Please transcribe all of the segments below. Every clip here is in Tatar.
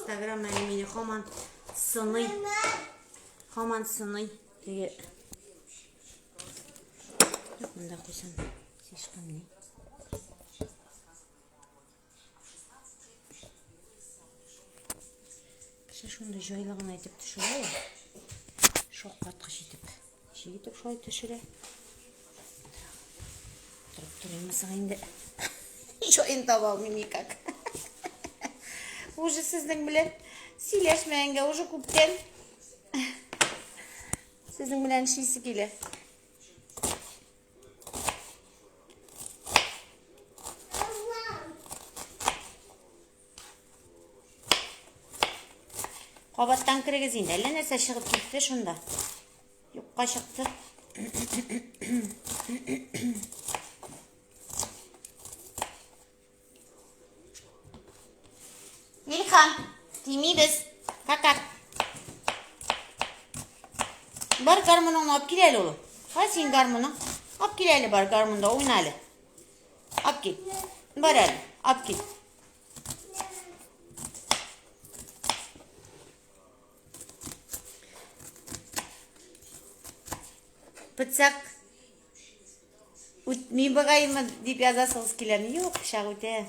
Инстаграм әле мине һаман сыный. Һаман сыный. Теге Юк, монда куйсам слишком не. Кеше шундый җайлы гына итеп төшерә ул. Шаккаткыч итеп. Ничек итеп шулай төшерә? Торып торыймы соң инде? Җаен таба алмыйм никак. Уже сезнең белән сөйләшмәгәнгә уже күптән. Сезнең белән эшлисе килә. Кабаттан керегез инде. Әллә нәрсә чыгып китте шунда. Юкка чыкты. Илхам, тимибез. Какак. Бар гармуныңны алып кил әле, улым. Кай син гармуның? Алып кил әле, бар гармунда уйна әле. Алып кил. Бар әле, алып кил. Пычак үтми бугаймы дип язасыгыз киләме? Юк, пычак үтә.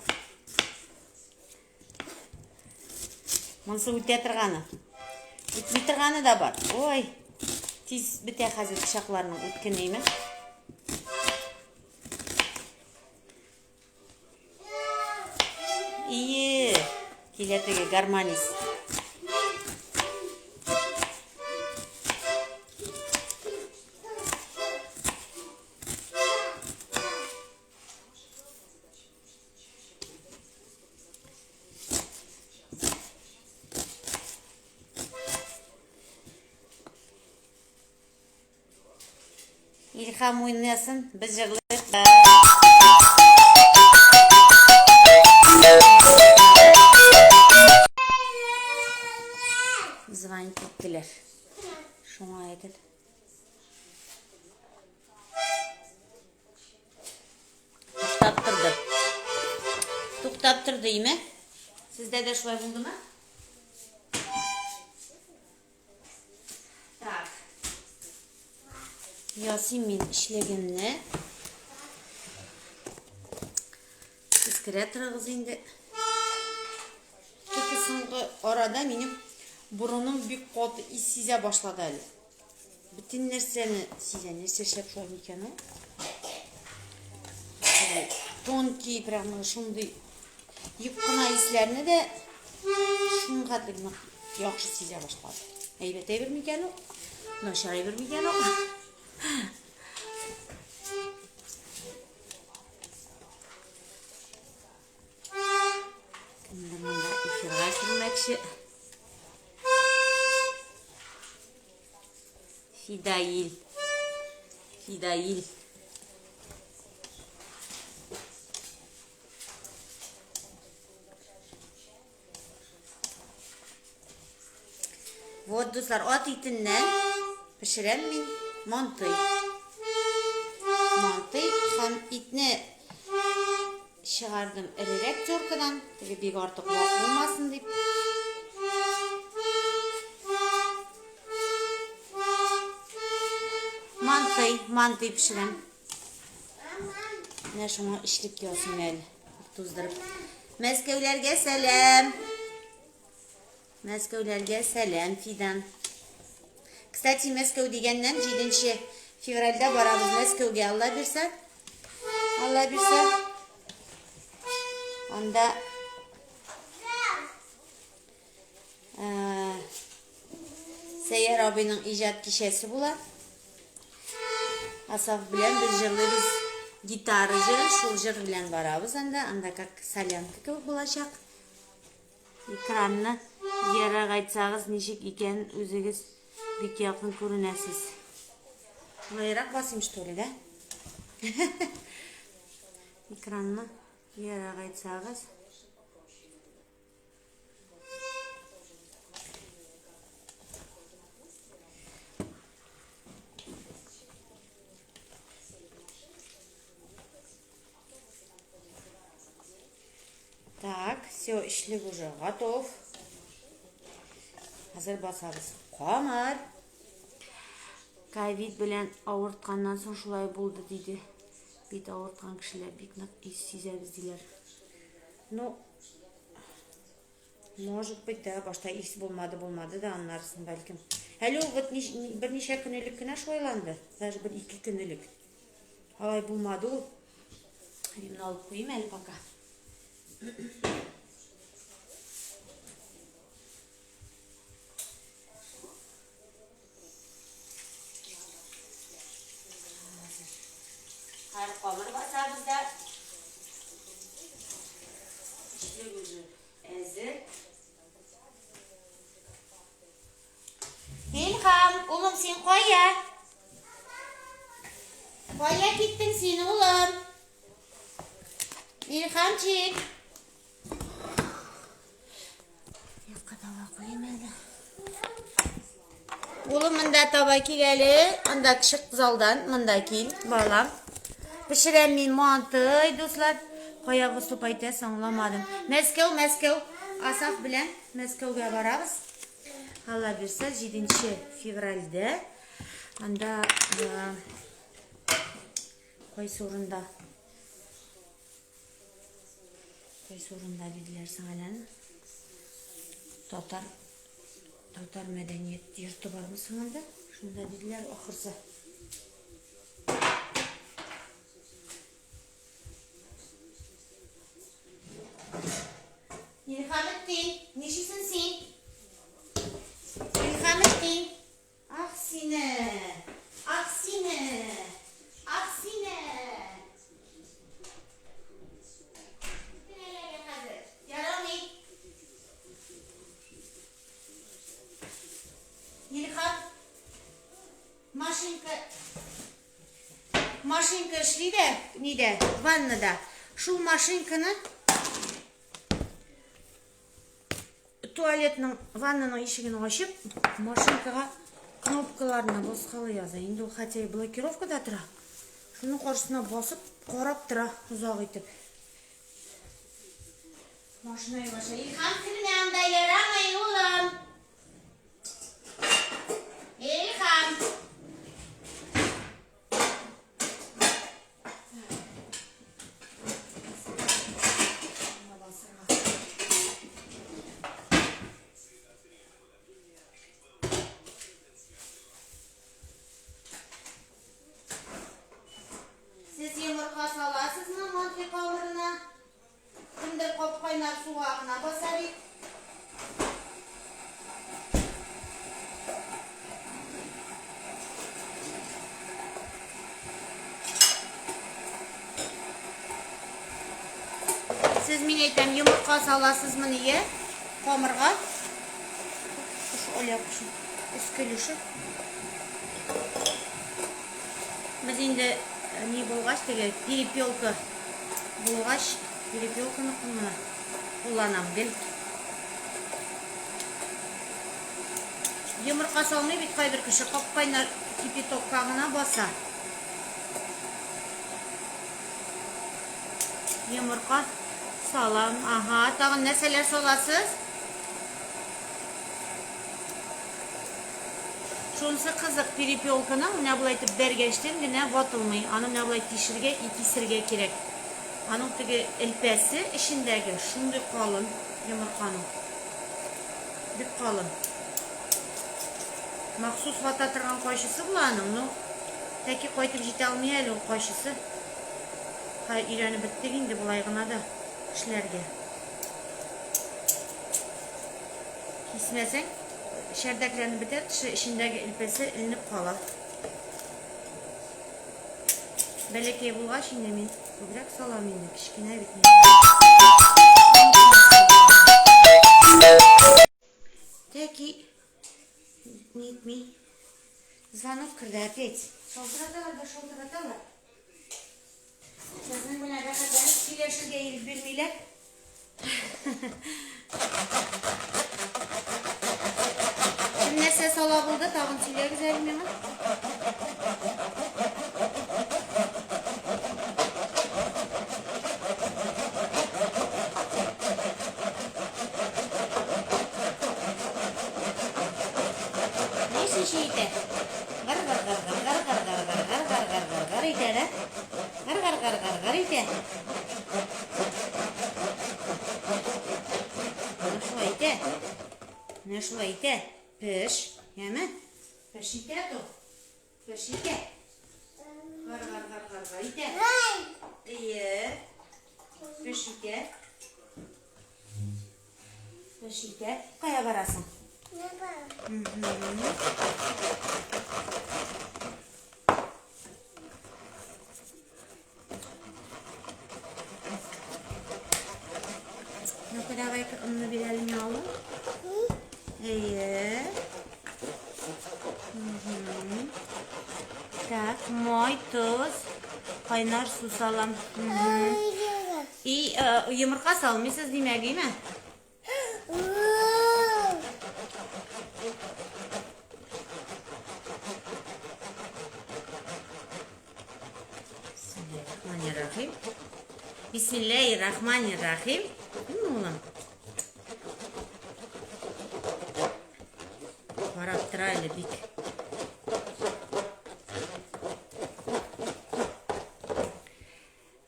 Монысы үтә торганы. Үтми торганы да бар. Ой, тиз бетә хәзер пычакларның үткенлеме. Ие, килә теге гармонист. Илһам уйнасын, без җырлыйк та. Звонить иттеләр. Шуңа әйтел. Туктап торды. Туктап торды, име? Сездә дә шулай булдымы? Так. Ясыйм мин эшләгәнне. Сез керә торыгыз инде. Чөнки соңгы арада минем борыным бик каты ис сизә башлады әле. Бөтен нәрсәне сизә. Нәрсә эшләп шулай микән ул? Тонкий, прямо шундый юк кына исләрне дә шуның хәтле генә яхшы сизә башлады. Әйбәт әйбер микән ул? Начар әйбер микән ул? Кемдер монда эфирга кермәкче. Фидаил. Фидаил. Вот, дуслар, ат итеннән пешерәм мин мантый. Мантый һәм итне чыгардым эрерәк теркадан, теге бик артык вак булмасын дип. Мантый, мантый пешерәм. Менә шуңа эчлек ясыйм әле. Туздырып. Мәскәүләргә сәлам. Мәскәүләргә сәлам, Фидан. Кстати, Мәскәү дигәннән 7 февральдә барабыз Мәскәүгә, Алла бирсә. Алла бирсә. Анда Сәйяр абыйның иҗат кичәсе була. Асаф белән без җырлыйбыз гитара җыры, шул җыр белән барабыз анда. Анда как солянка кебек булачак. Экранны ерагайтсагыз ничек икәнен үзегез бик якын күренәсез. Болайрак басыйм, что ли, да? Экранны ерагайтсагыз. Так, все, эчлек уже готов. Хәзер басабыз. Камыр. Ковид белән авыртканнан соң шулай булды, диде. Бит авырткан кешеләр бик нык ис сизәбез, диләр. Ну, может быть, да, башта ис булмады, булмады да, аннарысын бәлкем. Әле ул вот берничә көн элек кенә шулайланды. Даже бер ике көн элек. Алай булмады ул. Мин алып куйыйм әле пока. Хәзер камыр басабыз да. Эчлек уже әзер. Илһам, улым, син кая? Кая киттең син, улым? Илһамчик. Якка таба куйым әле. Улым, монда таба кил әле. Анда чык залдан, монда кил, балам. Пешерәм мин мантый, дуслар. Кая выступать итәсең, аңламадым. Мәскәү, Мәскәү. Асаф белән Мәскәүгә барабыз. Алла бирсә, 7 февральдә. Анда э, кайсы урында? Кайсы урында диделәр соң әле аны? Татар татар мәдәният йорты бармы соң анда? Шунда диделәр ахырсы. Илһаметдин, нишисең син? Илһаметдин. Ах сине! Ах сине! Ах сине! Ярамый. Илхат, машинка машинка эшли дә, нидә, ваннада. Шул машинканы Туалетның, ваннаның ишеген ачып, машинкага кнопкаларына баскалый яза. Инде ул хотя и блокировкада тора. Шуның каршысына басып, карап тора озак итеп. Машина юаша. Илһам, кермә анда, ярамый, улым. Илһам. Сез йомырка саласызмы мантый камырына? Кемдер кап-кайнар суга гына баса бит. Сез мин әйтәм, йомырка саласызмы нигә? Камырга. Шушы оля кошын. Өске өлеше. Без инде э, ни булгач, теге перепелка булгач, перепелканы гына кулланам гел. Йомырка салмый бит кайбер кеше, кап-кайнар кипятокка гына баса. Йомырка салам. Ага, тагын нәрсәләр саласыз? Шунысы кызык, перепелканың менә болай итеп бәргәчтен генә ватылмый. Аны менә болай тишергә и кисергә кирәк. Аның теге элпәсе эчендәге шундый калын йомырканың. Бик калын. Махсус вата торган кайчысы була аның, но тәки кайтып җитә алмый әле ул кайчысы. Хәй, өйрәнеп беттек инде болай гына да эшләргә. Кисмәсәң, чәрдәкләнеп бетә, тышы эчендәге элпәсе эленеп кала. Бәләкәй булгач инде мин күбрәк салам инде, кечкенә бит мин. Тәки нитми. Звонок керде опять. Шалтыраталар да шалтыраталар. Безнең белән рәхәтләнеп сөйләшергә ирек бирмиләр. Кем нәрсә сала булды, тагын сөйләгез әле миңа. ничек итә? Гыр гыр гыр гыр гыр гыр гыр гыр гыр гыр гыр гыр гыр итә дә. Гыр гыр гыр гыр гыр итә. Менә шулай итә. Менә шулай итә. Пеш, яме? Пеш итә ту. Пеш итә. Гыр гыр гыр гыр гыр итә. Ие. Пеш итә. Пеш итә. Кая барасың? Ну-ка, давай-ка онны бирәле миңа, улым. Әйе. Так, май, тоз, кайнар су салам. И йомырка салмыйсыз, димәк, име? Бисмиллахи-рахмани-рахим. Бисмиллахи-рахмани-рахим. Улым. Карап тора әле бик.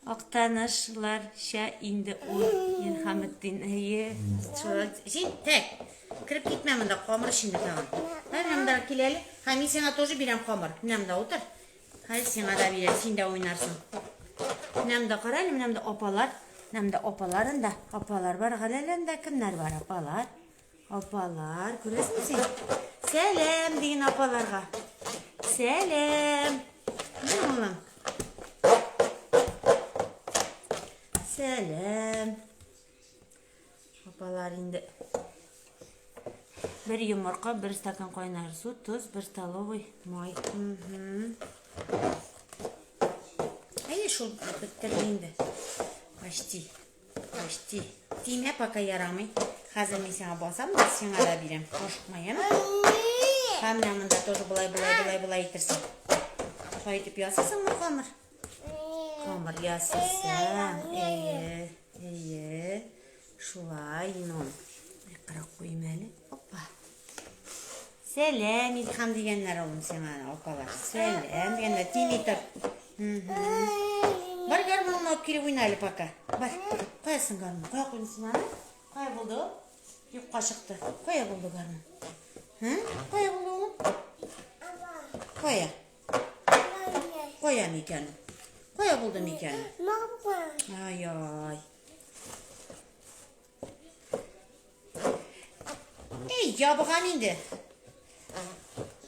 Актанышларча инде ул Илһаметдин. Әйе. Шулай. Син тәк. Кереп китмә монда, камыр эчендә тагын. Һәм менә монда кил әле. Һәм мин сиңа тоже бирәм камыр. Менә монда утыр. Хәзер сиңа да бирәм, син дә уйнарсың. Менә монда кара әле, менә монда апалар. Менә монда апалар анда. Апалар бар. Галәлә анда кемнәр бар? Апалар. Апалар, күрәсеңме син? Сәлам диген апаларга. Сәлам. Менә улым. Сәлам. Апалар инде. Бер йомырка, бер стакан кайнар су, тоз, бер столовый май. Әйе, шул беттерде инде. Почти. Почти. Тимә пока ярамый. Хәзер мин сиңа басам да, сиңа да бирәм. Ашыкма, яме? Һәм менә монда тоже болай, болай, болай, болай иттерсең. Шулай итеп ясыйсыңмы камыр? Камыр ясыйсың. Әйе, әйе. Шулай, ну. Кырак куйым әле. Опа. Сәлам, Илһам дигәннәр улым сиңа, апалар. Сәлам дигәннәр, тими тор. Бар гармуныңны алып килеп уйна әле пока. Бар. Кая соң гармун? Кая куйдың син аны? Кая булды ул? Юкка чыкты. Кая булды гармун? Һы? Кая булды улым? Кая? Кая микән? Кая булды микән? Ай-ай. Эй, ябыгам инде.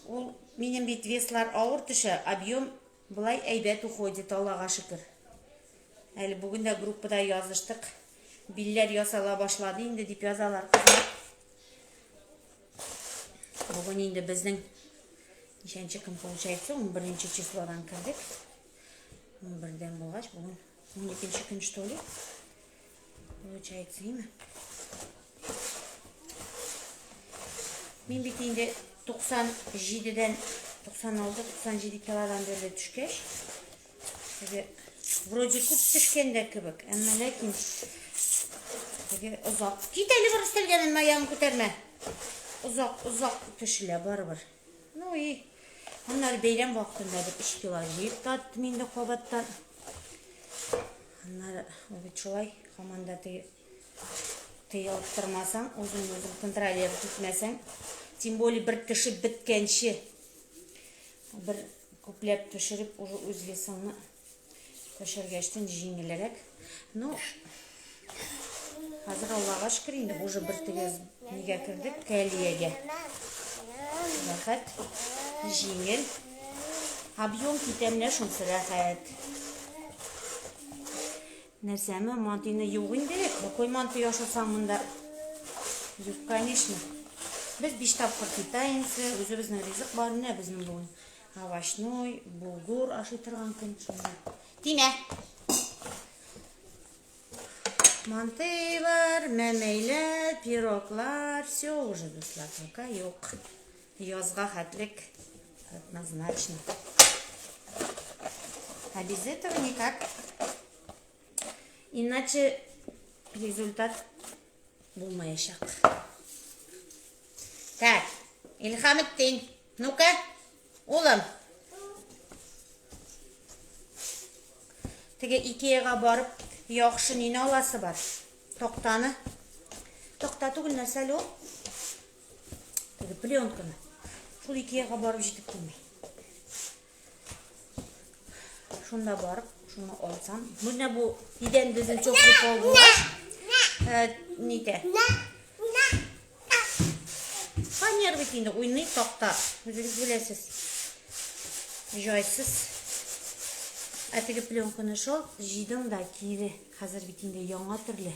Ул минем бит веслар авыр төшә, объем былай әйбәт уходит, Аллага шөкер. Әле бүген дә группада языштык. Билләр ясала башлады инде дип язалар кызлар. Бүген инде безнең ничәнче көн получается, 11 числодан кердек. 11-дән булгач, бүген 12 көн что ли? Получается, име? Мин бит инде 97-дән 96-97 килодан бирле төшкәч, теге вроде күп төшкән дә кебек, әмма ләкин теге озак. Кит әле бер өстәлгә менмә, аягын күтәрмә. Озак, озак төшелә барыбер. Ну и аннары бәйрәм вакытында бер 3 кило җыеп та аттым инде кабаттан. Аннары ул бит шулай, һаман да теге тыелып тормасаң, үзеңне үзең контролировать итмәсәң, тем более бер төшеп беткәнче, бер күпләп төшереп, уже үз весыңны төшергәчтен җиңелрәк. Ну, хәзер Аллага шөкер инде, уже бер теге нигә кердек, кәлиягә. Рәхәт, җиңел. Объем китә менә шунысы рәхәт. Нәрсәме, мантыйны юк инде. Какой мантый ашасаң монда? Юк, конечно. Без биш тапкыр питаемся, үзебезнең ризык бар, менә безнең бүген овощной, булгур ашый торган көн шунда. Тимә! Мантыйлар, мәмәйләр, пироглар, все уже, дуслар, пока юк. Язга хәтлек однозначно. А без этого никак. Иначе результат булмаячак. Так, Илһаметдин. Ну-ка, улым. Теге Икеяга барып, яхшы нине аласы бар. Тактаны. Такта түгел, нәрсә әле ул? Теге пленканы. Шул Икеяга барып җитеп булмый. Шунда барып, шуны алсам. Менә бу идән безнең теплый пол булгач, нитә. Фанер бит инде уйный такта. Үзегез беләсез. Җайсыз. Ә теге пленканы шул җыйдың да кире. Хәзер бит инде яңа төрле.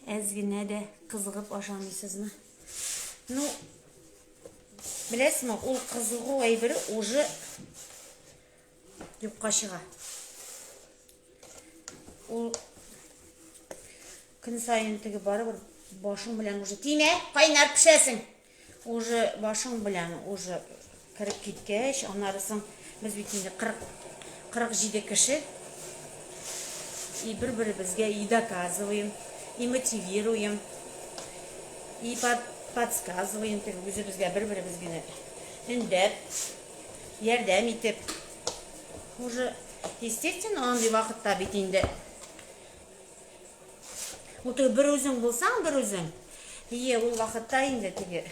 Әз генә дә кызыгып ашамыйсызмы? Ну, беләсезме, ул кызыгу әйбере уже юкка чыга. Ул көн саен теге барыбер башың белән уже тимә, кайнар пешәсең. Уже башың белән уже кереп киткәч, аннары соң без бит инде 40 47 кеше и бер-беребезгә и доказываем, и мотивируем, и подсказываем, теге үзебезгә бер-беребез генә өндәп, ярдәм итеп. Уже, естественно, андый вакытта бит инде Ул теге бер үзең булсаң, бер үзең. Ие, ул вакытта инде теге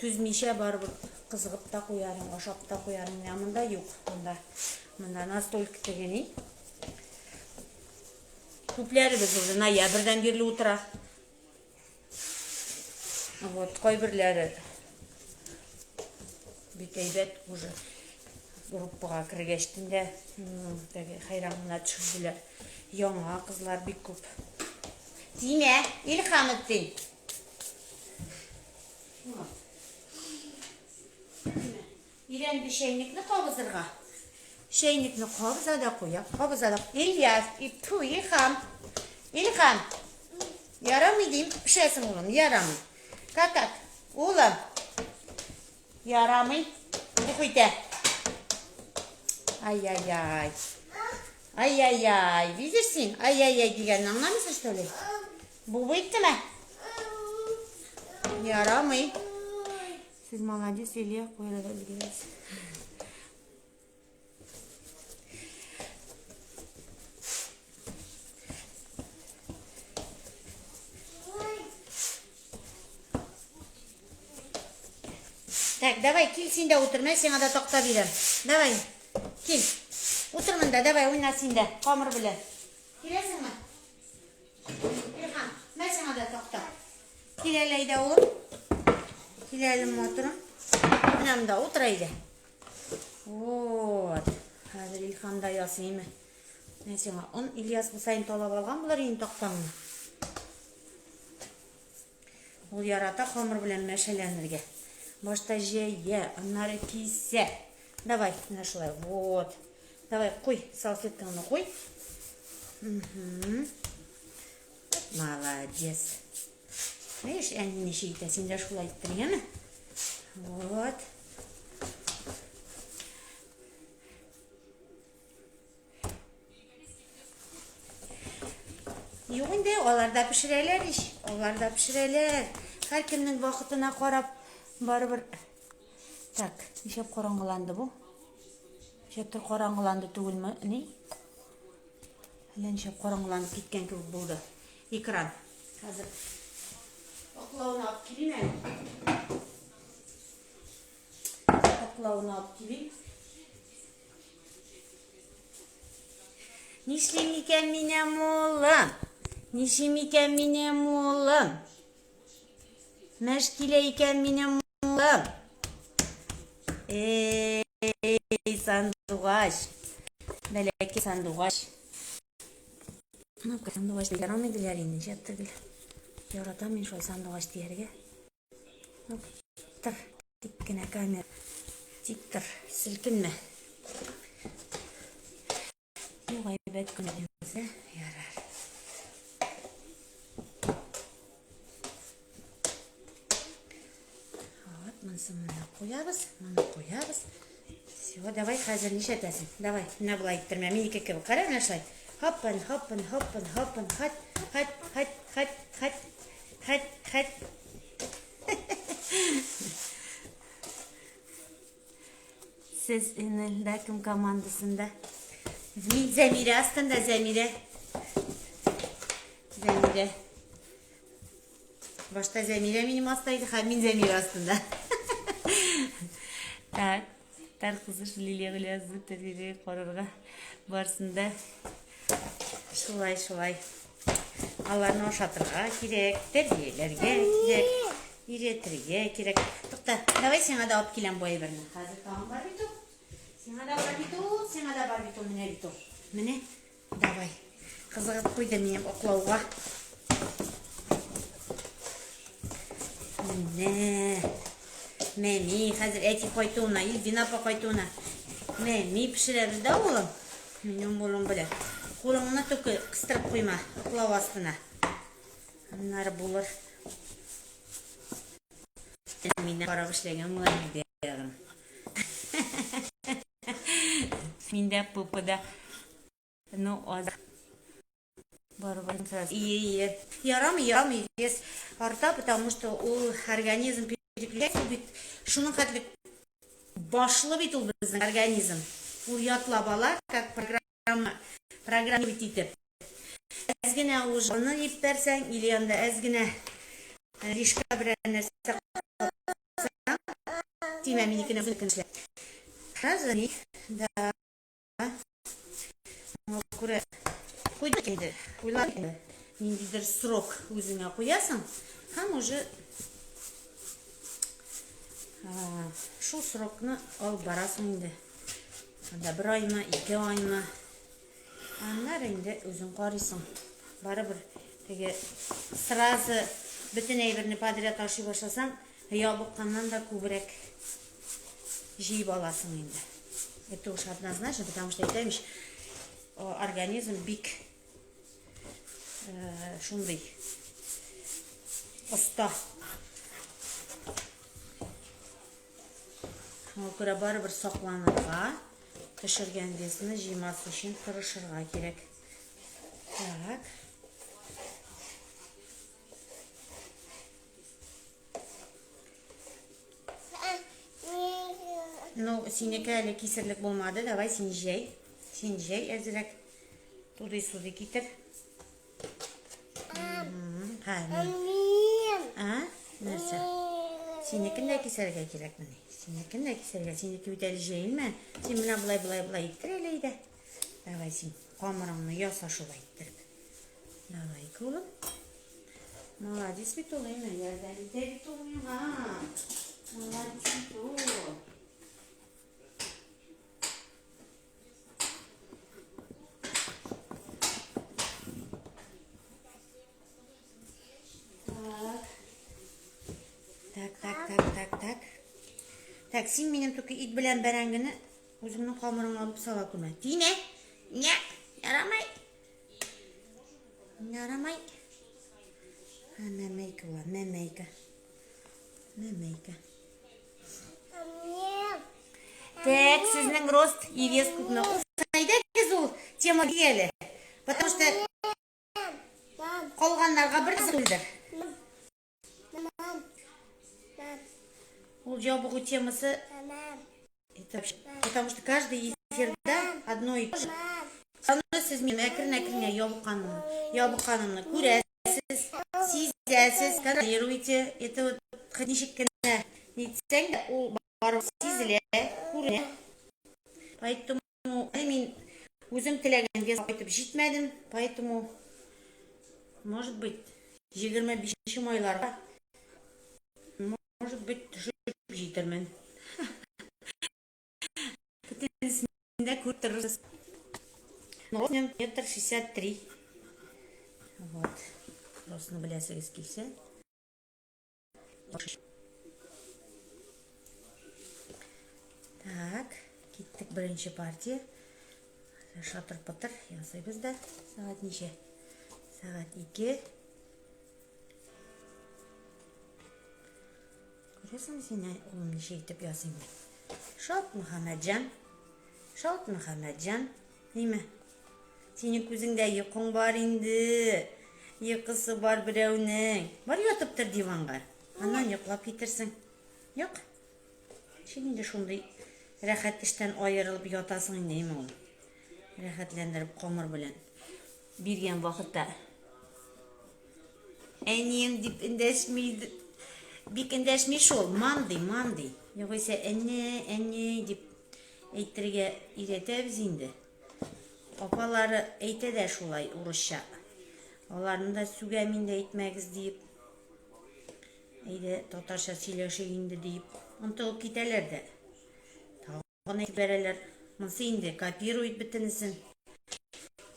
түзмичә барыбер кызыгып та куярың, ашап та куярың. Ә монда юк, монда. Монда настолько теге ни. Күпләребез уже ноябрьдән бирле утыра. Вот, кайберләре бик әйбәт уже группага кергәчтен дә теге хәйран гына төшерделәр. Яңа кызлар бик күп. Тимә, Илхаметдин. Өйрәнде чәйнекне кабызырга. Чәйнекне кабыза да куя, кабыза да. Ильяс, тьфу, Илһам. Илһам. Ярамый дим, пешәсең улым, ярамый. Как как? Улым. Ярамый. Ух итә. Ай-яй-яй. Ай-яй-яй. Видишь син? Ай-яй-яй дигәнне аңламыйсың, что ли? Бу иттеме? Ярамый. Сез молодец, Илья, куярга өлгерәсез. Так, давай, кил син дә утыр, мин сиңа да такта бирәм. Давай, кил. Утыр монда, давай, уйна син дә, камыр белән. Киләсеңме? Илһам, мә сиңа да такта. Кил әле әйдә, улым. Кил әле, матурым. Менә монда утыр әйдә. Вот. Хәзер Илһам да ясыймы? Менә сиңа он Ильяс булса инде талап алган булыр инде тактаңны. Ул ярата хамыр белән мәшәләнергә. Башта җәя, аннары кисә. Давай, менә шулай. Вот. Давай, куй, салфеткаңны куй. Угу. Молодец. Видишь, әни ничек итә, син дә шулай иттең, яме? Вот. Юк инде, алар да пешерәләр ич. Алар да пешерәләр. Һәркемнең вакытына карап, барыбер. Так, нишләп караңгыланды бу? Нишләптер караңгыланды түгелме? Ни? Әллә нишләп караңгыланып киткән кебек булды. Экран. Хәзер аклауны алып килим әле. Аклауны алып килим. Нишлим икән минем улым? Нишлим икән минем улым? Мәш килә икән минем улым. Эй, сандугач. Бәләкәй сандугач. Ну, сандугач ярамый диләр инде, җәп түгел. Яратам мин шулай сандугач дияргә. Ну, тор, тик кенә камера. Тик тор, селкенмә. Юк, әйбәт кенә димсә, ярар. Вот, монысын монда куябыз, моны куябыз. Все, давай хәзер нишләтәсең? Давай, менә болай иттермә, минеке кебек. Кара, менә шулай. Хоппын, хоппын, хоппын, хоппын, хат, хат, хат, хат, хат, хат, хат. Сез НЛда кем командасында? Мин Зәмирә астында, Зәмирә. Зәмирә. Башта Зәмирә минем аста иде, хәзер мин Зәмирә астында. Так, тар кызы Лилия Гөлязны тәрбияләргә карарга барсында. Шулай, шулай. Аларны ашатырга кирәк, тәрбияләргә кирәк, өйрәтергә кирәк. Тукта, давай сиңа да алып киләм бу әйберне. Хәзер тагын бар бит ул. Сиңа да бар бит ул, сиңа да бар бит ул, менә бит ул. Менә, давай. Кызыгып куйды минем оклауга. Менә. Мәми, хәзер әти кайтуына, Илдин апа кайтуына. Мәми пешерәбез дә, улым. Минем улым белән. Кулыңны түке кыстырып куйма, оклау астына. Аннары булыр. Миннән карап эшләгән була инде ягым. Миндә пупыда. Ну, аз. Барыбер сразу. Ие, ие. Ярамый, ярамый, вес арта, потому что ул организм переключается бит. Шуның хәтле башлы бит ул безнең организм. Ул ятлап ала, как программа, программировать итеп. Әз генә уже аны иппәрсәң, или анда әз генә э, лишка берәр нәрсә капсаң, тимә минекенә үзеңнекен эшлә. Сразу да. Шуңа күрә куйдык инде, уйлап инде. Ниндидер срок үзеңә куясың һәм уже шул срокны алып барасың инде. Анда бер аймы, ике аймы. Аннары инде үзең карыйсың. Барыбер теге сразу бөтен әйберне подряд ашый башласаң, ябыкканнан да күбрәк җыеп аласың инде. Это уж однозначно, потому что әйтәм ич, организм бик э, шундый оста. Шуңа күрә барыбер сакланырга, төшергән весны җыймас өчен тырышырга кирәк. Так. Ну, синеке әле кисерлек булмады. Давай син җәй. Син җәй әзрәк. Тудый-судый китер. Ха, А? Нәрсә? Синекен дә кисәргә кирәк мени. Синекен дә кисәргә. Синеке бит әле җәелмә. Син менә болай болай болай иттер әле әйдә. Давай син камырыңны яса шулай иттереп. Давай, улым. Молодец бит ул, әйме, ярдәм итә бит ул миңа. Молодец бит ул. Так. Так, так, так, так, так. Так, син минем түке ит белән бәрәңгене үзеңнең камырыңа алып сала күрмә. Тимә! Нә, ярамай. Ярамай. Ха, мәмәйкә була, мәмәйкә. Мәмәйкә. Так, сезнең рост и вес күпме? Уф, әйдәгез ул тема әле. Потому что калганнарга бер түгелдер. Ул ябыгу темасы это вообще, потому что каждый эфирда одно и то же. Аны сез минем әкрен-әкрен ябыкканымны, ябыкканымны күрәсез, сизәсез, контролируете. Это вот ничек кенә нитсәң дә, ул барыбер сизелә, күренә. Поэтому әле мин үзем теләгән вес кайтып җитмәдем, поэтому, может быть, 25 майларга, может быть, төшеп җитермен. Бөтенесен дә күреп торырсыз. Ростым метр шестьдесят три. Вот. Ростны беләсегез килсә. Так, киттек беренче партия. Шатыр-пытыр ясыйбыз да. Сәгать ничә? Сәгать 2. Күрәсең син, улым, ничә итеп ясыйм мин. Шалт Мөхәммәтҗан. Шалт Мөхәммәтҗан. Ниме? Синең күзеңдә йокың бар инде. Йокысы бар берәүнең. Бар ятып тор диванга. Аннан йоклап китерсең. Юк. Ничек инде шундый Рәхәт эштән аерылып ятасың инде, әйме ул. Рәхәтләндереп камыр белән биргән вакытта. Әнием дип эндәшми, бик эндәшми шул, мам ди, мам ди. Югыйсә әне, әне дип әйтергә өйрәтәбез инде. Апалары әйтә дә шулай урысча. Аларны да сүгәм инде әйтмәгез диеп. Әйдә, татарча сөйләшик инде диеп. Онытылып китәләр дә. Тагын әйтеп бәрәләр. Монсы инде копирует бөтенесен.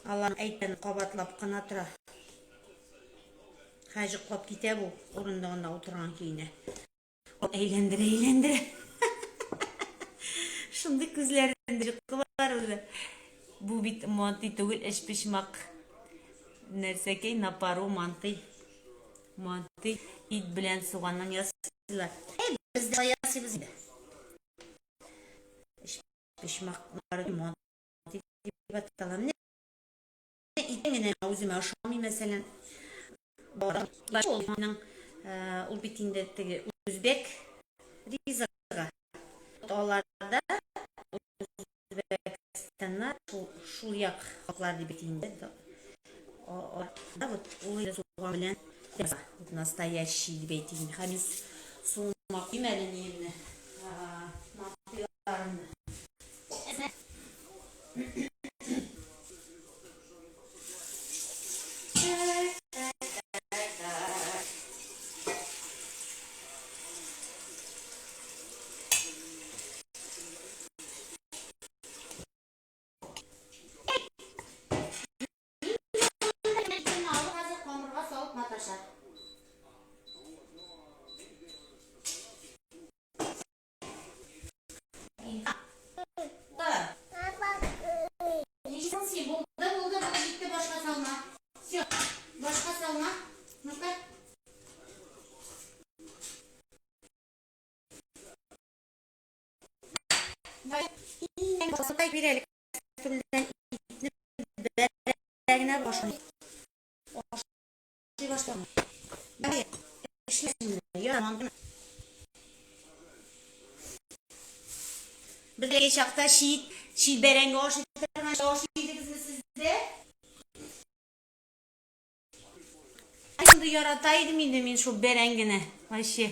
Алар әйткән кабатлап кына тора. Хәзер йоклап китә бу урындыгында утырган көенә. Әйләндерә, әйләндерә. Шундый күзләрендә йокы бар үзе. Бу бит мантый түгел, эчпочмак. Нәрсәкәй на пару мантый. Мантый ит белән суганнан ясыйлар. Әй, без дә ясыйбыз инде. Эчпочмак мантый дип атала. Менә итен генә үземә ошамый, мәсәлән. Ул ул бит инде теге үзбәк ризыгы. Аларда Үзбәкстаннар шул, шул як халыклар дип бит инде. Да, вот ул инде суган белән вот настоящий дип әйтик. Һәм суыма куйм әле ниемне. Мантыйларымны. Булды, булды, булды, җитте, башка салма. Все, башка салма. Ну-ка. Басып бир әле кастрюльдән итне бәрәгенә башын. Ашый башлама. Давай, эшләсен. Ярман. Без бәләкәй чакта чит, чит бәрәңге ашый торган ашый идегезме сездә? Шундый ярата идем инде мин шул бәрәңгене. Вообще.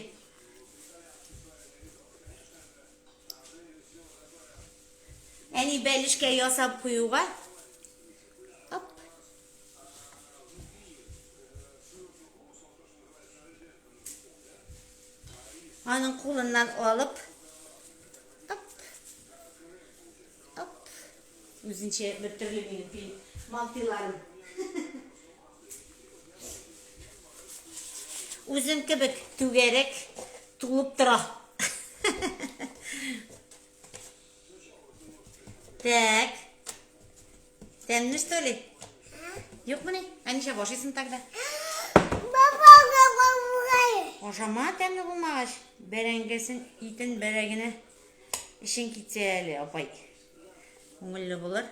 Әни бәлешкә ясап куюга. Оп. Аның кулыннан алып. Оп. Оп. Үзенчә бер төрле минем пил мантыйларым. Үзем кебек түгәрәк тулып тора. Так. Тәмле что ли? Юкмыни? Ә нишләп ашыйсың тогда? Ашама тәмле булмагач. Бәрәңгесен, итен, бәрәгене эчең китсә әле, апай. Күңелле булыр.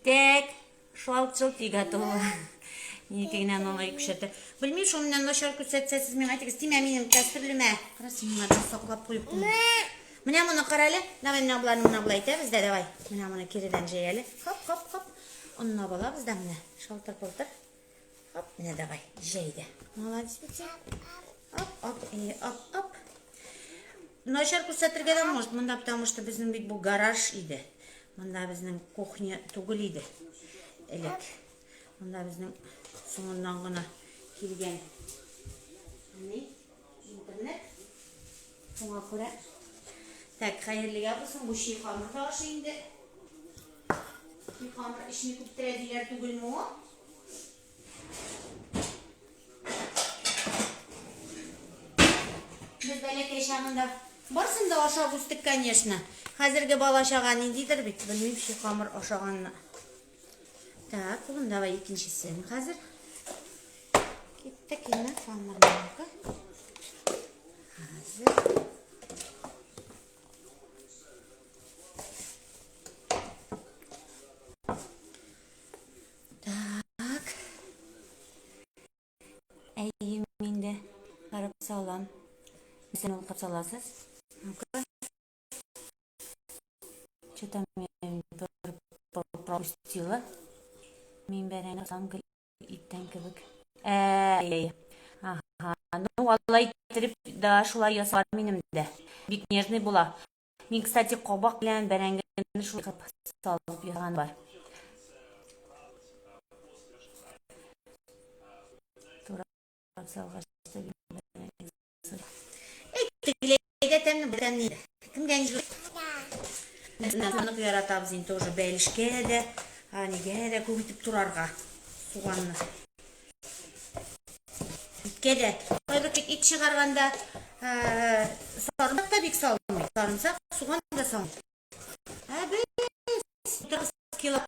Так, шалт-шалт и готово. Минеке генә малай күрсәтә. Белмим, шул менә начар күрсәтсә, сез миңа әйтегез, тимә минем кәстрүлемә. Кара, син моңардан саклап куеп куй. Менә моны кара әле. Давай менә боларны менә болай итәбез дә, давай. Менә моны киредән җәй әле. Хоп, хоп, хоп. Оннап алабыз да менә. Шалтыр-пылтыр. Хоп, менә давай, җәй дә. Молодец бит син. Оп, оп, и оп, оп. Начар күрсәтергә дә может, монда потому что безнең бит бу гараж иде. Монда безнең кухня түгел иде. Элек. Монда безнең соңыннан гына килгән ни? Интернет. Шуңа күрә. Так, хәерлегә булсын, бу чи камыр да ашый инде. Чи камыр эчне күптерә диләр түгелме ул? Без бәләкәй чагында барсын да ашап үстек, конечно. Хәзерге бала чага ниндидер бит, белмим, чи камыр ашаганны. Так, улым, давай икенчесен хәзер. Киттек инде камырныкы. Хәзер. Так. Әйе, мин дә карап салам. Сен ул кап саласыз. Что там я пропустила? Мин бәрәңге алсам гел иттән кебек. Әй, ага. Ну, алай иттереп да шулай ясар минем дә. Бик нежный була. Мин, кстати, кабак белән бәрәңгене шулай кып салып ясаган бар. Турап салгач та Әй, тегеләй дә тәмле, бу тәмле. Кемгә ничек? Нык яратабыз инде тоже бәлешкә дә, нигә дә күп итеп турарга суганны. Иткә дә. Кайбер ит чыгарганда сарымсак та бик салмый. Сарымсак, суган да салмый. Ә без 30 кило.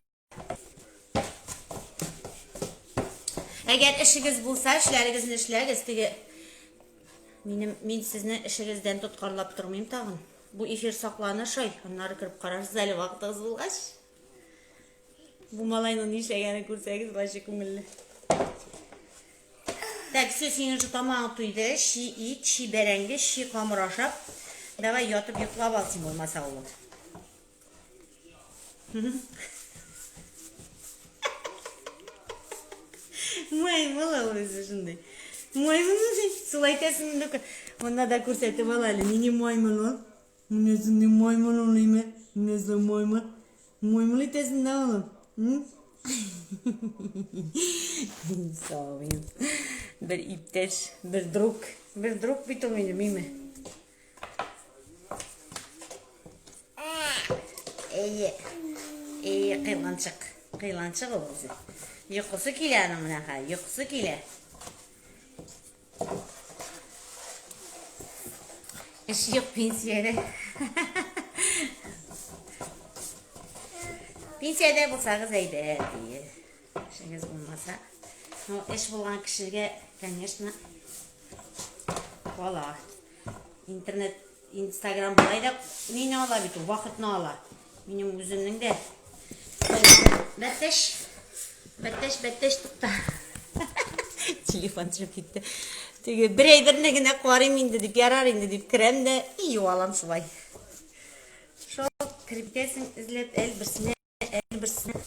Әгәр эшегез булса, эшләрегезне эшләгез. Теге минем мин сезне эшегездән тоткарлап тормыйм тагын. Бу эфир саклана шай. Аннары кереп карарсыз әле вакытыгыз булгач. Бу малайның нишләгәнен күрсәгез, вообще күңелле. Так, все, синең уже тамагың туйды. Чи ит, чи бәрәңге, чи камыр ашап. Давай ятып йоклап ал син булмаса, улым. Маймыл ул үзе шундый. Маймыл шулай әйтәсең инде. Монда да күрсәтеп ал әле. Нинди маймыл ул? Менә шундый маймыл ул име? Менә шул маймыл. Маймыл итәсең дә улым. Сабыйм. Бер иптәш, бер друг. Бер друг бит ул минем, име? Әйе. Әйе, кыйланчык. Кыйланчык ул үзе. Йокысы килә аның менә хәзер, йокысы килә. Эш юк пенсиядә. Пенсиядә булсагыз әйбәт, ие. Эшегез булмаса. Ну, эш булган кешегә, конечно, кала. Интернет, Инстаграм болай да мине ала бит ул, вакытны ала. Минем үземнең дә. Бәттәш, бәттәш, бәттәш, тукта. Телефон төшеп китте. Теге бер әйберне генә карыйм инде дип, ярар инде дип керәм дә, и югалам шулай. Шул кереп китәсең эзләп, әл берсенә, әл берсенә.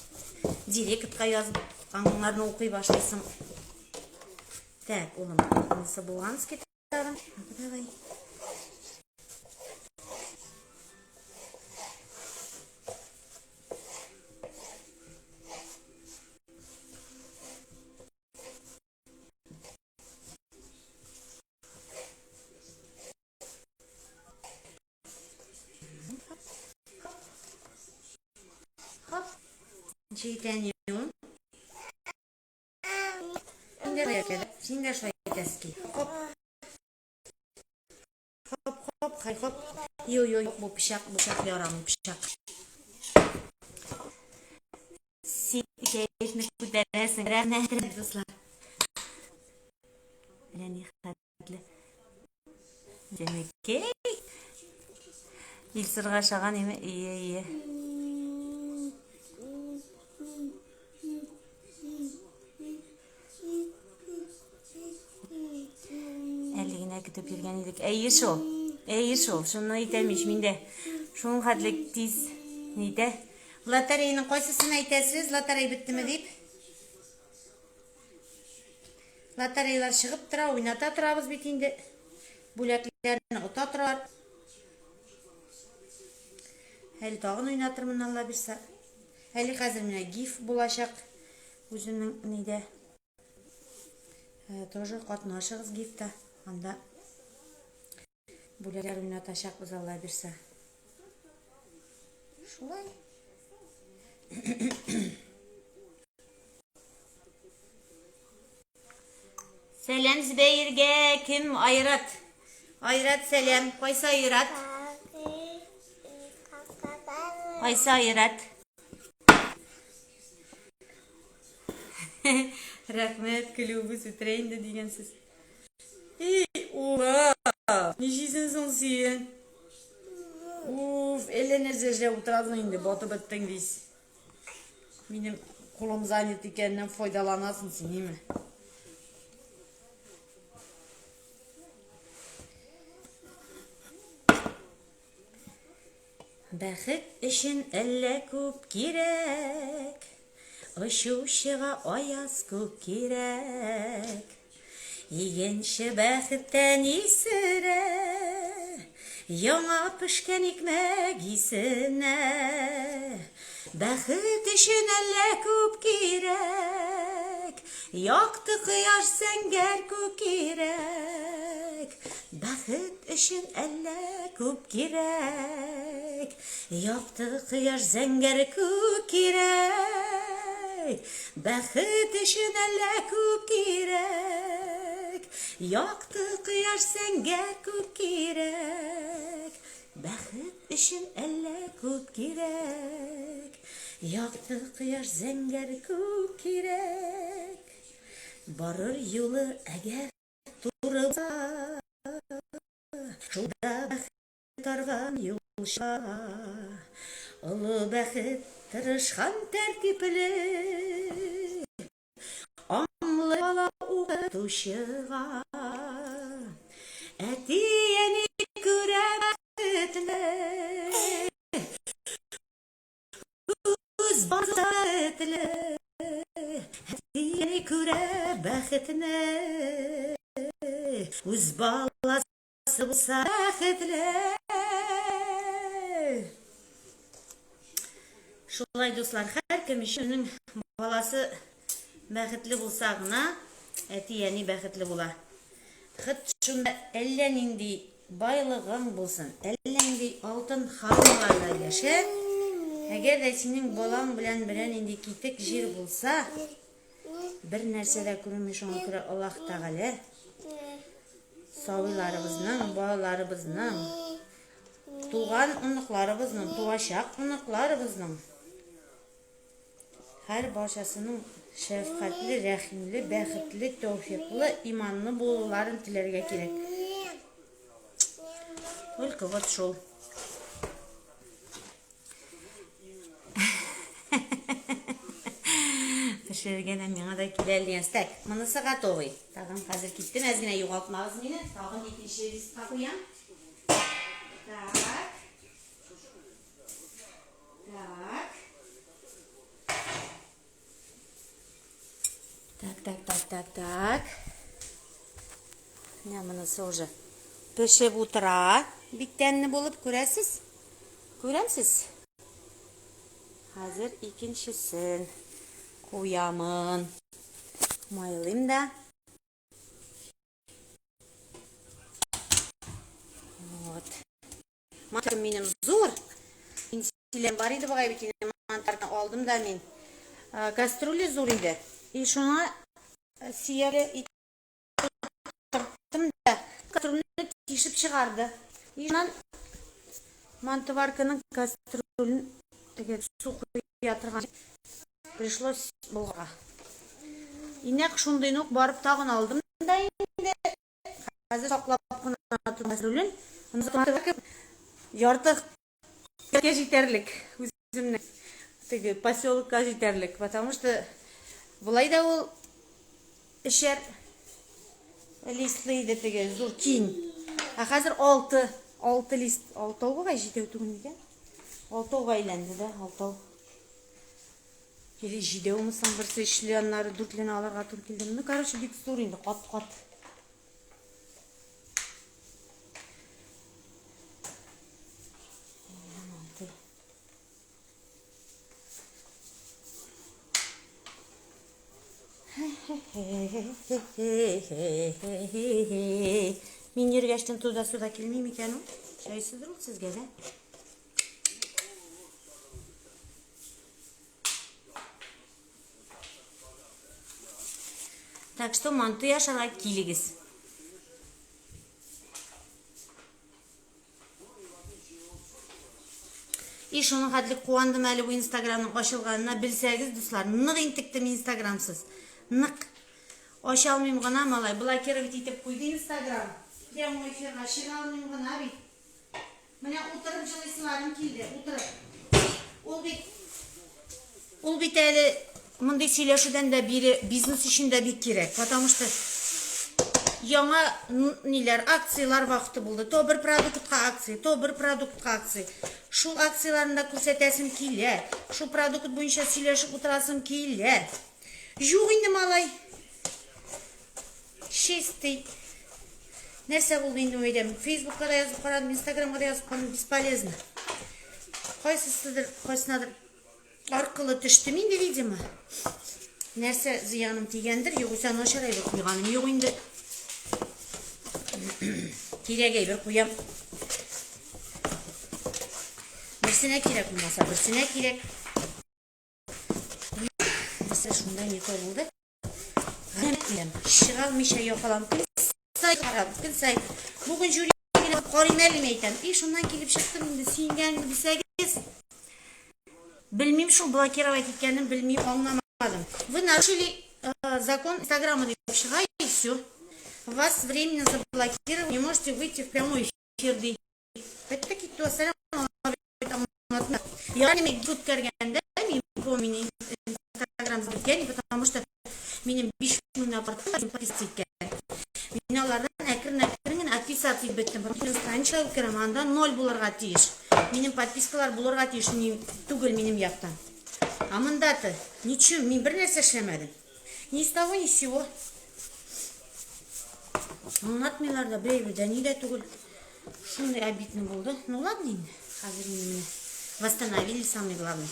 Директка язып, аңларны укый башлыйсың. Так, улым, монысы булганский тагын. Давай. Хоп. Ничек икән? Син дә шулай итәсең. Хоп. Хоп, хоп, хай, хоп. Йо, йо, бу пычак, бу пычак ярамый, пычак. Син кәефне күтәрәсең. Рәхмәт, дуслар. Менә ни хәтле. Җәнекәй. Илсурга ошаган име? Ие, ие. Әле генә көтеп йөргән идек. Әйе шул. Әйе шул. Шуны әйтәм ич мин дә. Шуның хәтле тиз нитә. Лотереяның кайсысын әйтәсез? Лотерея беттеме дип? Лотереялар чыгып тора, уйната торабыз бит инде. Бүләкләрне ота торалар. Әле тагын уйнатырмын, Алла бирсә. Әле хәзер менә гиф булачак. Үземнең нидә. Э, тоже катнашыгыз гифта. Анда бүләкләр уйнатачакбыз, Алла бирсә. Шулай. Сәлам Зөбәергә, кем Айрат? Айрат сәлам. Кайсы Айрат? Кайсы Айрат? Рәхмәт, көлүебез үтерә инде дигәнсез. Эй, улым, ничисең соң син? Уф, әллә нәрсә эшләп утырасың инде, батып беттең бит. Минем кулым занят икәненнән файдаланасың син, име? Бәхет өчен әллә күп кирәк, Очучыга аяз күк кирәк. Игенче бәхеттән исерә, Яңа пешкән икмәк исенә. Бәхет өчен әллә күп кирәк, Якты кояш, зәңгәр күк кирәк. Бәхет өчен әллә күп кирәк, Якты кояш, зәңгәр күк кирәк. Бәхет өчен әллә күп кирәк, Якты кояш, зәңгәр күк кирәк. Бәхет өчен әллә күп кирәк, Якты кояш, зәңгәр күк кирәк. Барыр юлы әгәр туры булса, Шунда бәхет арган юлчыга. Олы бәхет тырышкан тәртипле, Аңлы бала укытучыга. Әти-әни күрә бәхетне, Үз баласы бәхетле. Әти-әни күрә бәхетне, Үз баласы булса бәхетле. Шулай, дуслар, һәркем өчен үзенең баласы бәхетле булса гына, әти-әни бәхетле була. Хет шунда әллә нинди байлыгың булсын, әллә нинди алтын халаларда яшә, әгәр дә синең балаң белән берәр нинди китек җир булса, бер нәрсә дә күренми, шуңа күрә Аллаһ Тәгалә сабыйларыбызның, балаларыбызның Туган оныкларыбызның, туачак оныкларыбызның һәр барчасының шәфкатьле, рәхимле, бәхетле, тәүфиклы, иманлы булуларын теләргә кирәк. Только вот шул. Пешерергә дә миңа да килә дигән. Так, монысы готовый. Тагын хәзер киттем, әз генә югалтмагыз мине. Тагын икенче листка куям. Так. Так. Так, так, так, так, так. Менә монысы уже пешеп утыра. Бик тәмле булып күрәсез. Күрәмсез? Хәзер икенчесен куямын. Майлыйм да. Вот. Мантарым минем зур. Пенсилем бар иде бугай бит инде мантарны алдым да мин. Кастрюля зур иде. И шуңа сөяле итеп да кастрюльне тишеп чыгарды. И шуннан мантоварканың кастрюлен теге су куя торган пришлось болгарга. И нәкъ шундыйны ук барып тагын алдым да инде. Хәзер саклап кына тотам кастрюлен. Ярты җитәрлек үземнең теге поселокка җитәрлек, потому что болай да ул эчәр листлы иде теге зур киң. Ә хәзер алты, алты лист, алтау бугай җитәү түгел микән? Алтауга әйләнде дә, алтау. Или җидәүме соң берсе өчле, аннары дүртлене алырга туры килде. Ну, короче, бик зур инде, кат-кат. Мин йөргәчтен туда суда килми микән ул? Чәйсездер ул сезгә дә. Так что манты ашарга килегез. И шуның хәтле куандым әле бу Инстаграмның ачылганына. Белсәгез, дуслар, нык интектем Инстаграмсыз. Нык. Ача алмыйм гына, малай. Блокировать итеп куйды Инстаграм. Прямой эфирга чыга алмыйм гына бит. Менә утырып җылыйсыларым килде, утырып. Ул бит Ул бит әле мондый сөйләшүдән дә бире бизнес өчен дә бик кирәк, потому что Яңа ниләр, акцияләр вакыты булды. То бер продуктка акция, то бер продуктка акция. Шул акцияләрне дә күрсәтәсем килә. Шул продукт буенча сөйләшеп утырасым килә. Юк инде, малай. Чистый. Нәрсә булды инде әйдәм. Фейсбукка да язып карадым, Инстаграмга да язып карадым, бесполезно. Кайсысыдыр, кайсынадыр аркылы төштем инде, видимо. Нәрсә зыяным тигәндер, югыйсә начар әйбер куйганым юк инде. Кирәк әйбер куям. Берсенә кирәк булмаса, берсенә кирәк. Нәрсә шунда не то булды. Чыга алмыйча якалам. Көн саен карап, көн саен. Бүген жюри генә карыйм әле мин әйтәм. И шуннан килеп чыктым инде, сөенгәнемне белсәгез. Белмим шул блокировать иткәнен белмим, аңламадым. Вы нарушили закон Инстаграма дип чыга и все. Вас временно заблокировали, не можете выйти в прямой эфир ди. Бетте китте, вәссәлам. Ягъни мин үткәргәндә мин помню Инстаграм беткән, потому что минем 5 меңнән артык подписчик иткән. Мин алардан әкрен-әкрен генә отписаться итеп беттем. Потому что страничка үткәрәм, анда ноль булырга тиеш. Минем подпискалар булырга тиеш, ни, түгел минем яктан. А монда-то ничего, мин бер нәрсә эшләмәдем. Ни с того, ни с сего. Аңлатмыйлар да, бер әйбер дә ни дә түгел. Шундый обидно булды. Ну ладно инде. Хәзер инде менә восстановили самый главный.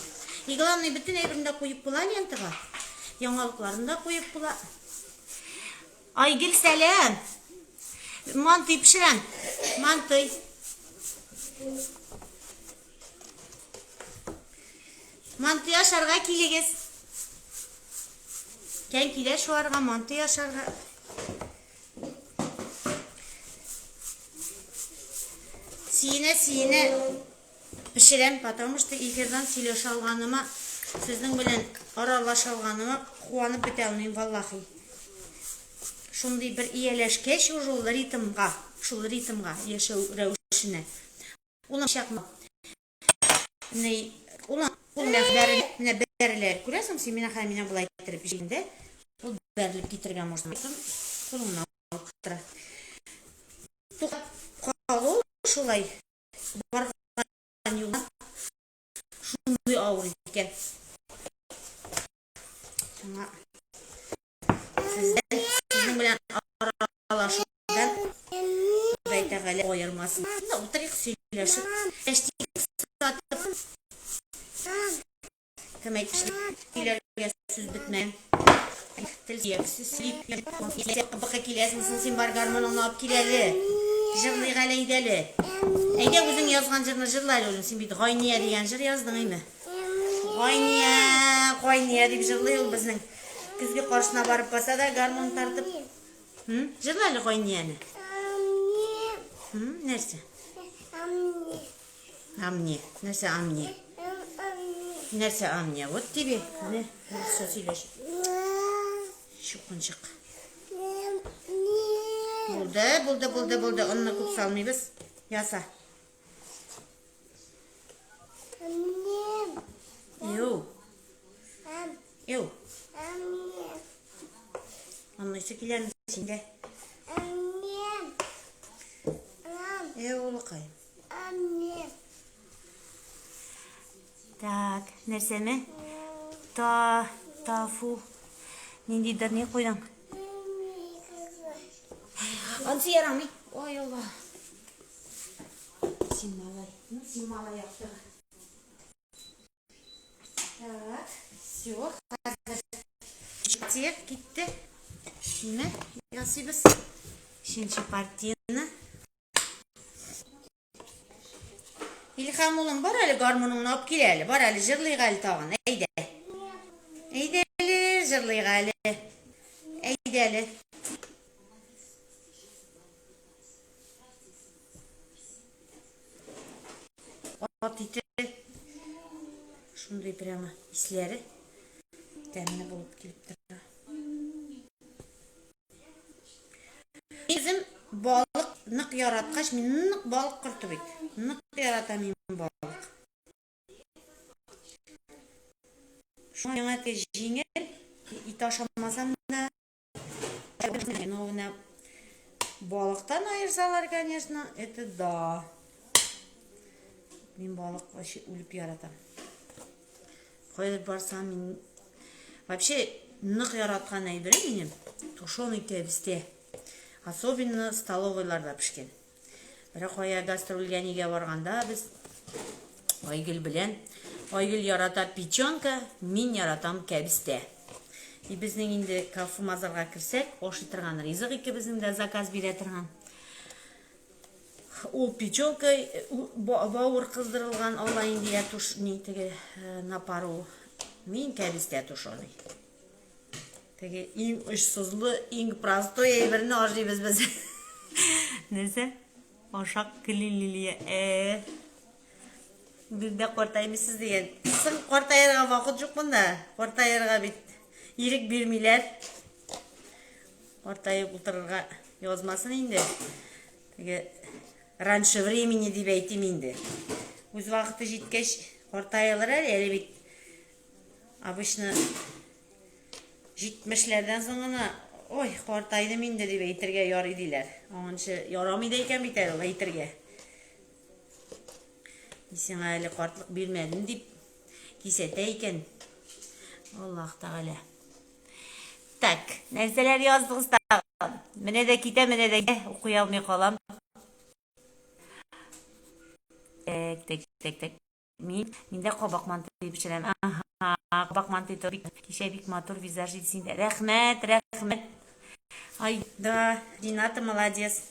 И главный бөтен әйберне дә куеп була лентага. Яңалыкларын да куеп була. Айгөл сәлам. Мантый пешерәм. Мантый. Мантый ашарга килегез. Кән килә шуарга мантый ашарга. Сиенә-сиенә пешерәм, потому что эфирдан сөйләшә алганыма, сезнең белән аралаша алганыма куанып бетә алмыйм, валлахи. Шундый бер ияләшкәч уже ул ритмга, шул ритмга, яшәү рәвешенә. Ул чакма. Ни, ул ул менә бәрелә. Күрәсең, син менә хәзер менә болай иттереп җилдә, ул бәрелеп китергә можно. Кулыңнан алып тора. Туктап калу шулай барган юлдан шундый авыр икән. Шуңа сездән, сезнең белән аралашудан Ходай Тәгалә аермасын. Шунда утырыйк, сөйләшеп, әштик сатып. Кем әйтмешли, сөйләргә сүз бетмәгән. Тел сөяксез сөйли. Быкы киләсең, соң син бар гармоныңны алып кил әле. Җырлыйк әле, әйдә әле. Әйдә үзең язган җырны җырла әле, улым. Син бит Гайния дигән җыр яздың, әйме? Гайния, Гайния дип җырлый ул безнең. Көзге каршына барып баса да гармон тартып. Җырла әле Гайнияне. Нәрсә? Амне. Нәрсә амне? Нәрсә амне? Вот тебе. Менә, русча сөйләш. Чукынчык. Булды, булды, булды, булды. Онны күп салмыйбыз. Яса. Эу. Эу. Аннысы киләме синдә? Эу, улыкаем. Так, нәрсәме? Та, тафу. Ниндидер ни куйдың? Ансы ярамый. Ой, Алла. Син малай. Ну, син малай яктыгы. Так, все, хәзер партия китте. Менә ясыйбыз. Өченче партияне. Илһам улым, бар әле гармуныңны алып кил әле. Бар әле җырлыйк әле тагын. Әйдә. Әйдә әле, җырлыйк әле. Әйдә әле. Ат ите шундый прямо исләре тәмле булып килеп тора. Үзем балык нык яраткач, мин нык балык корты бит. Нык яратам мин балык. Шуңа миңа җиңел, ит ашамасам да, но менә Балыктан аерсалар, конечно, это да. Мин балык вообще үлеп яратам. Кайда барсам, мин вообще нык яраткан әйберем минем тушеный кәбестә. Особенно столовыйларда пешкән. Берәр кая гастрольгә нигә барганда без Айгөл белән Айгөл ярата печенка, мин яратам кәбестә. И безнең инде кафе мазарга керсәк, ашый торган ризык икебезнең дә заказ бирә торган. Ул печенка, бавыр кыздырылган ала инде я туш ни теге э, на пару. Мин кәбестә тушеный. Теге иң очсызлы, иң простой әйберне ашыйбыз без. Нәрсә? Ашак көлин Лилия. Э. Без дә картаймыйсыз дигән. Соң картаерга вакыт юк монда. Картаерга бит ирек бирмиләр. Картаеп утырырга язмасын инде. Теге раньше времени дип әйтим инде. Үз вакыты җиткәч картаялар әле, әле бит обычно җитмешләрдән соң гына, ой, картайдым инде дип әйтергә ярый диләр. Аңынчы ярамый да икән бит әле ул әйтергә. Мин сиңа әле картлык бирмәдем дип кисәтә икән. Аллаһ Тәгалә. Так, нәрсәләр яздыгыз тагын? Менә дә китә, менә дә китә. Укый алмый калам. Так, так, так, так. Мин, мин дә кабак мантый пешерәм. Ага, кабак мантый то бик, кичә бик матур визаж иде синдә. Рәхмәт, рәхмәт. Ай, да, Рената молодец.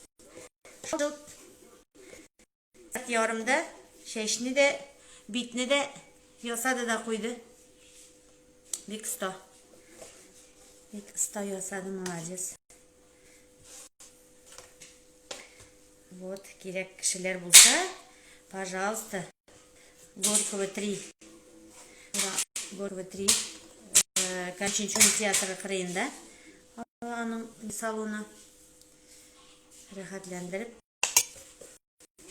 Шул ярымда чәчне дә, битне дә ясады да куйды. Бик оста. Бик оста ясады, молодец. Вот, кирәк кешеләр булса, пожалуйста, Горького 3. Горького 3. Э, Кончинчун театры кырыенда аның салоны. Рәхәтләндереп.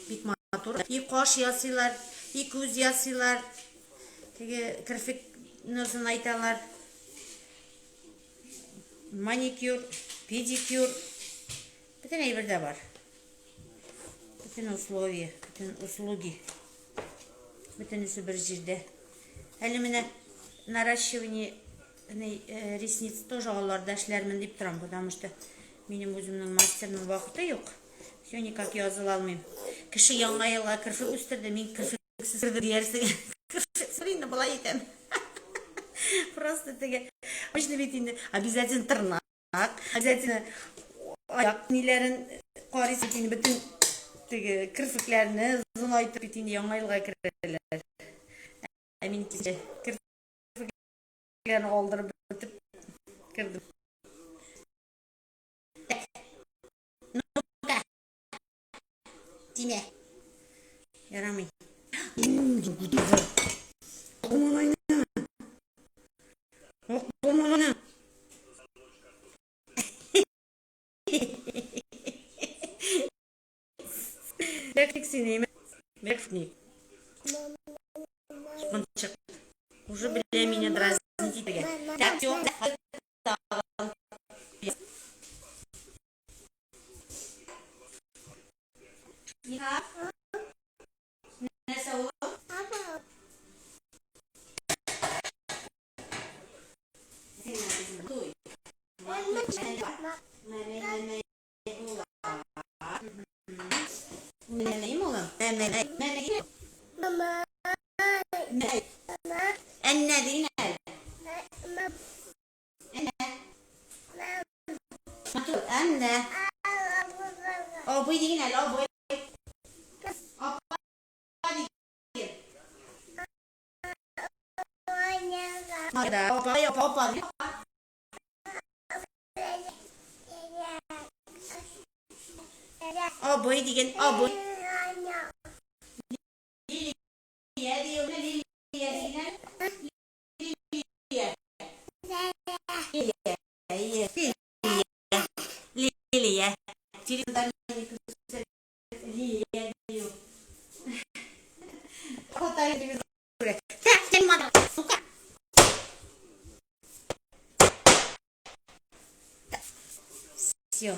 Бик матур. И каш ясыйлар, и күз ясыйлар. Теге керфекне озынайталар. Маникюр, педикюр. Бөтен әйбер дә бар. Бөтен условия, бөтен услуги. Бөтенесе бер җирдә. Әле менә наращивание э, ресниц тоже аларда эшләрмен дип торам, потому что минем үземнең мастерның вакыты юк. Все никак языла алмыйм. Кеше яңа елга керфек үстерде, мин керфексез кердем диярсең. Керфексез инде болай итәм. Просто теге обычно бит инде обязательно тырнак. Обязательно аяк ниләрен карыйсың бит инде бөтен теге керфекләрне озынайтып бит инде яңа елга керәләр. Ә мин кичә керфекләрне алдырып бетеп кердем. Ну-ка. Тимә. Ярамый. Бәк сине, бәк ни. Чыкмынчык. Уже белә мине дразнить итәргә. Так, юк. Нәрсә ул? Әннә дин әле. Әннә. Абый диген әле, абый. Апа диген. Апа, апа, апа. Абый диген, абый. Лилия диген, Лилия диген. Лилия. Лилия. Сука. Все.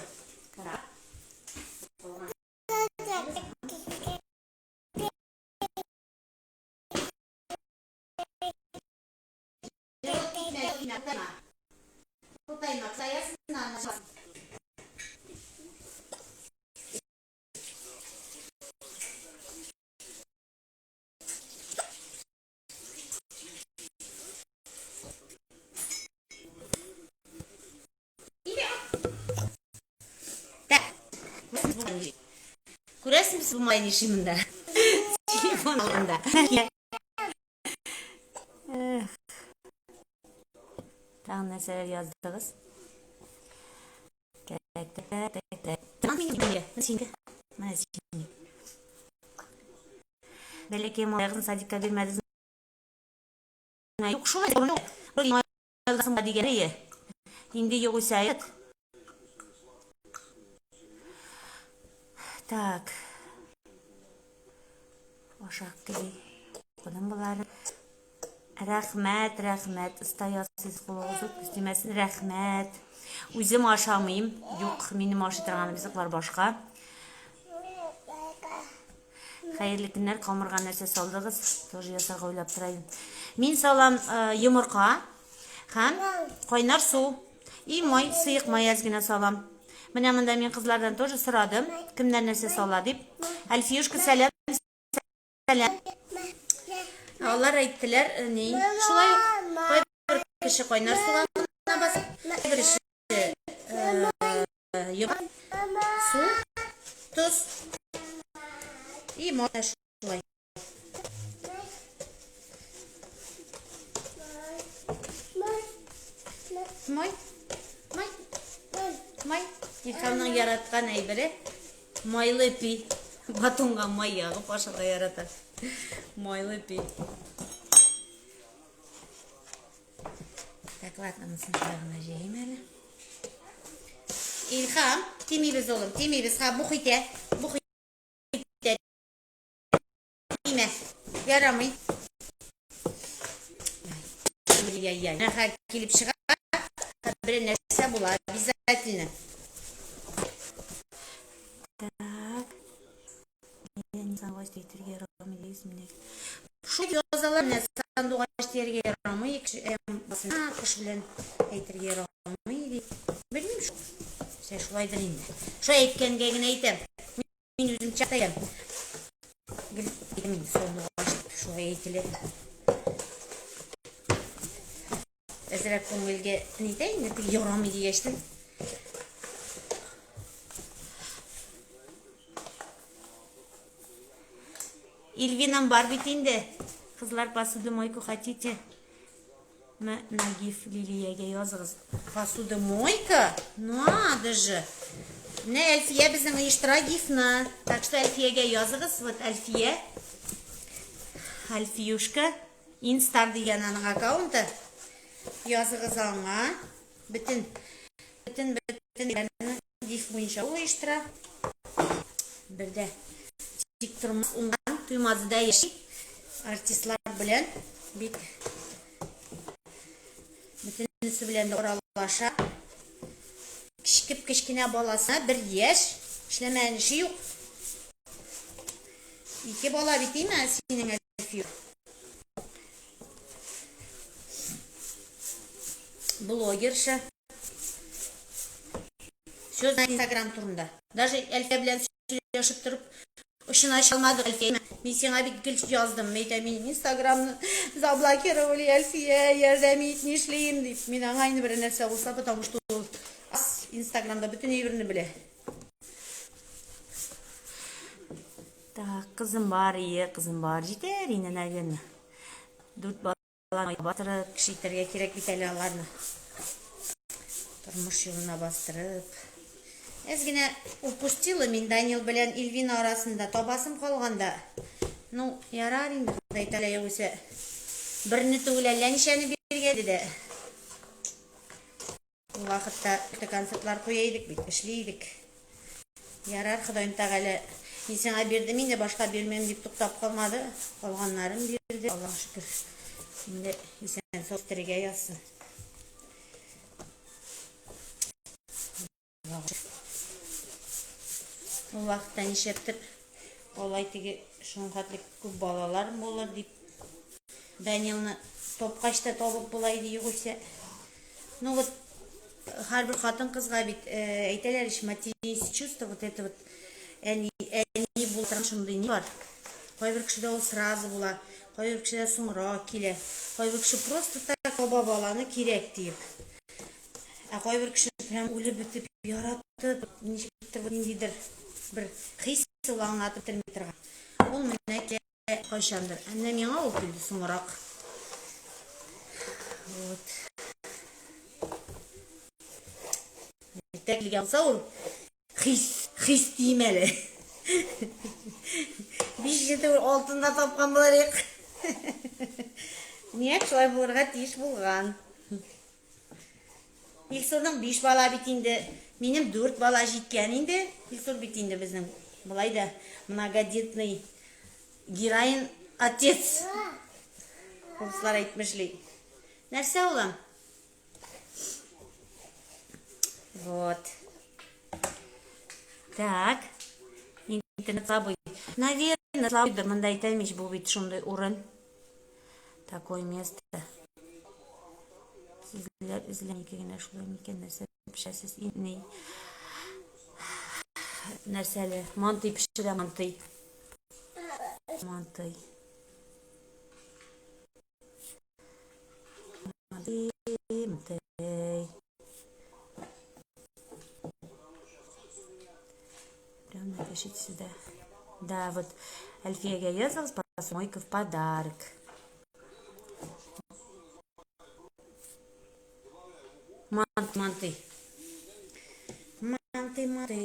Күрәсезме? Күрәсезме сез бу малай нишли монда? Телефон алдында. Эх. Тагын нәрсәләр яздыгыз? Так, так, так, так, так. Менә синеке. Менә синеке. Бәләкәй малайгызны садикка бирмәдегез. Юк, шулай. Аласың дигән ие. Инде югыйсә әйт. Так. Ашак кеби. Укыдым боларын. Рәхмәт, рәхмәт. Оста ясыйсыз, кулыгыз үт тимәсен. Рәхмәт. Үзем ашамыйм. Юк, минем ашый торган ризыклар башка. Хәерле көннәр, камырга нәрсә салдыгыз? Тоже ясарга уйлап тора идем. Мин салам э, йомырка һәм кайнар су. И май, сыек май әз генә салам. Менә монда мин кызлардан тоже сорадым, кемнәр нәрсә сала дип. Әлфиюшка, сәлам. Сәлам. Алар әйттеләр, э, ни, шулай ук кайбер кеше кайнар суга гына баса, кайбер кеше э, йомырка, су, тоз и май шулай. Май, май, май. Илһамның яраткан әйбере майлы пи. Батонга май ягып ашарга ярата. Майлы пи. Так, ладно, монысын шулай гына җәйим әле. Илһам, тимибез, улым, тимибез. Ха, бух итә, бух итә. Тимә. Ярамый. Яй-яй. Менә килеп чыга, бер нәрсә була обязательно. Так. Шул язалар менә сандугач дияргә ярамый, кош белән әйтергә ярамый дип. Белмим шул. Сә шулайдыр инде. Шулай әйткәнгә генә әйтәм. Мин үзем чакта әйтәм. Гел әйтәм инде сандугач дип шулай әйтелә. Әзрәк күңелгә нитә инде, теге ярамый дигәчтен. Ильвинам бар бит инде. Кызлар, посудомойку хотите? Мә, Нагиф Лилиягә языгыз. Посудомойка? Надо же! Менә Әлфия безнең оештыра гифны. Так что Әлфиягә языгыз. Вот Әлфия. Әлфиюшка. Инстар дигән аның аккаунты. Языгыз аңа. Бөтен бөтен бөтен гиф буенча ул оештыра. Бердә тик тормас уңган Туймазыда яши. Артистлар белән бик бөтенесе белән дә аралаша. Кечкеп кечкенә баласына бер яшь, эшләмәгән эше юк. Ике бала бит име синең Әлфия? Блогерша. Все знает Инстаграм турында. Даже Әлфия белән сөйләшеп торып, очына чалмады Әлфия. Мин сиңа бит гел яздым. Мин әйтәм, минем Инстаграмны заблокировали, Әлфия, ярдәм ит, нишлим дип. Мин аңа инде берәр нәрсә булса, потому что ул Инстаграмда бөтен әйберне белә. Так, кызым бар, ие, кызым бар. Җитәр инде, наверное. Дүрт баланы батырып, кеше итәргә кирәк бит әле аларны. Тормыш юлына бастырып. Әз генә упустила мин Данил белән Эльвина арасында табасым калганда. Ну, ярар инде, Ходай Тәгалә югыйсә. Берне түгел, әллә ничәне биргән иде дә. Ул вакытта концертлар куя идек бит, эшли идек. Ярар, Ходаем Тәгалә, мин сиңа бирдем инде, башка бирмим дип туктап калмады. Калганнарын бирде, Аллаһ шөкер. Инде исән-сау үстерергә язсын. Ул вакытта нишләптер алай теге шуның хәтле күп балалар булыр дип Данилны тапкач та табып була иде югыйсә. Ну вот һәрбер хатын-кызга бит э, әйтәләр ич материнское чувство вот это вот әни әни булган шундый ни бар. Кайбер кешедә ул сразу була, кайбер кешедә соңрак килә. Кайбер кеше просто так таба баланы кирәк диеп. Ә кайбер кеше прям үлеп бетеп яратып, ничектер ниндидер. Бер хис ул аңлатып бетерми торган. Ул менә килә кайчандыр. Ә менә миңа ул килде соңрак. Вот. Иртә килгән булса ул хис, хис дим әле. 5 ел алтында тапкан булыр идек. Ният шулай булырга тиеш булган. Илсурның биш бала бит инде. Минем дүрт бала җиткән инде. Илсур бит инде безнең болай да многодетный героин отец. Урыслар әйтмешли. Нәрсә, улым? Вот. Так. Интернет слабый. Наверное, слабыйдыр. Монда әйтәм ич, бу бит шундый урын. Такое место. Сүзләр эзләм ике генә шулай микән нәрсә пешәсез ни? Нәрсәле? Мантый пешерә мантый. Мантый. Мантый, мантый. Прям напишите сюда. Да, вот Альфия языгыз, посмойка в подарок. Манты, манты. Манты, манты.